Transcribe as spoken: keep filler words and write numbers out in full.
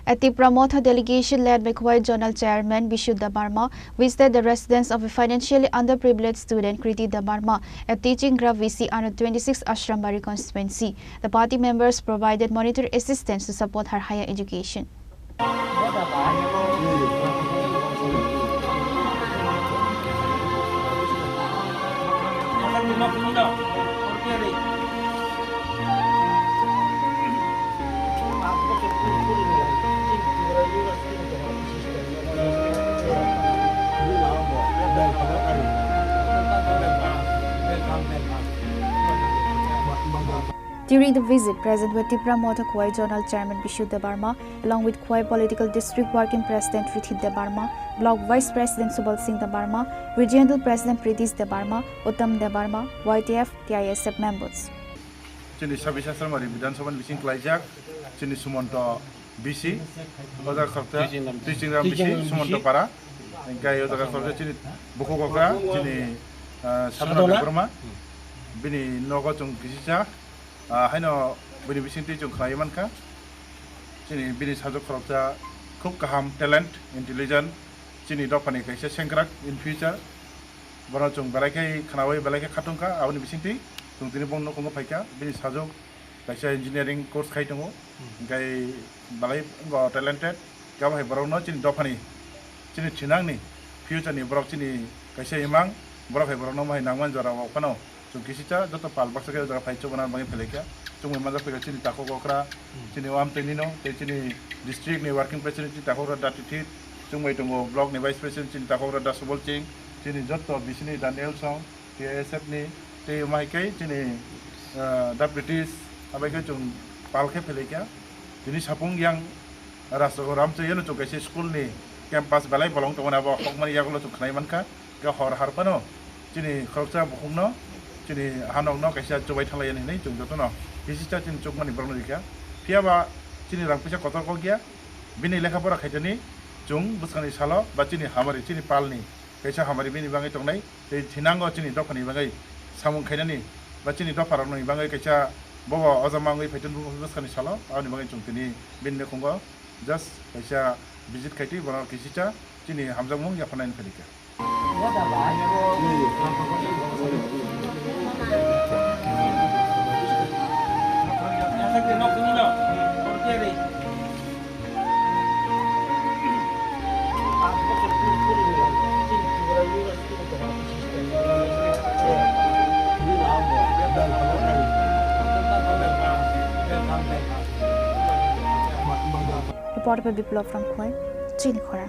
A Tipra Motha delegation led by Khowai Zonal Chairman Bishu Debbarma visited the residence of a financially underprivileged student Kriti Debbarma at Teaching Graph V C under twenty-six Ashram Bari constituency. The party members provided monetary assistance to support her higher education. During the visit, present were Tipra Motha Khowai Zonal Chairman Bishu Debbarma, along with Khowai Political District Working President Rithi Debbarma, Block Vice President Subal Singh Debbarma, Regional President Pritish Debbarma, Uttam Debbarma, Y T F, T I S F members. Chini Sabis Ashram Bari Bidhan Sabha ni bising klaijak, chini Sumonto B C, o jaga khoroksa Twijingram B C, Twijingram B C, Sumonto para, hingke o jaga khoroksa chini bukhuk okra, chini, ah, Sadhana Sadhana. Debbarma, bini nogo chwng kisisa, ah, haino bini bisingtwi chwng khlaiwi mankha. Chini bini sajwk khoroksa khub kaham, talent, intelligent, chini dophani kaisa sengkrak in future. Bono chwng belai khe khnaui belai khe khatungkha, aboni bisingtwi chwng tini bongni nukhungo phaikha. Bini sajwk kaisa engineering course khai tongo, hingkhai belai wngkha talented. Khe abo hai borokno chini dophani, chini thinangni future ni borok chini kaisa imang, borok hai borokno mohai nangmani jora o phano chwng kisisa joto pal baksa khe o jaga phai chubana bagwi phelaikha. Chwngwi manjak phai chini takhuk okra, chini o amtwini no, tei chini district ni working president chini takhuk okra Da Tithit, chwngwi tongo block ni vice president chini takhuk okra Da Subal Singh, chini joto bisini Da Nelsong, T I S F ni, tei omo hai khe chini, ah, Da Pritish, abai khe chwng pal khe phelaikha. Tini sapung yang Rajnagar Ramchayano chwng kaisa school ni campus belai bolong tongmani abo hokmani yagulo chwng khnai mankha. Khe hor har phano chini khoroksa bukhukno, chini hanokno kaisa chubai thanglaiyani hinwi chwng jotono hisisa chini chukmani borokno rikha. Phiyaba chini rang puisa kotor kok ya, bini lekha pora khaitani chwng bwskangni salo ba chini hamari, chini palni kaisa hamari bini bagwi tongnai, tei thinango chini dophani bagwi samung khainani ba chini dopharokni bagwi kaisa bobo ojama wngwi phaitani bwskangni salo, aboni bagwi chwng tini bini nukhungo just kaisa visit khaitwi bono kisisa chini hamjakmung yapharnai phai rikha. Report by Biplab from Khowai, Chini Khorang.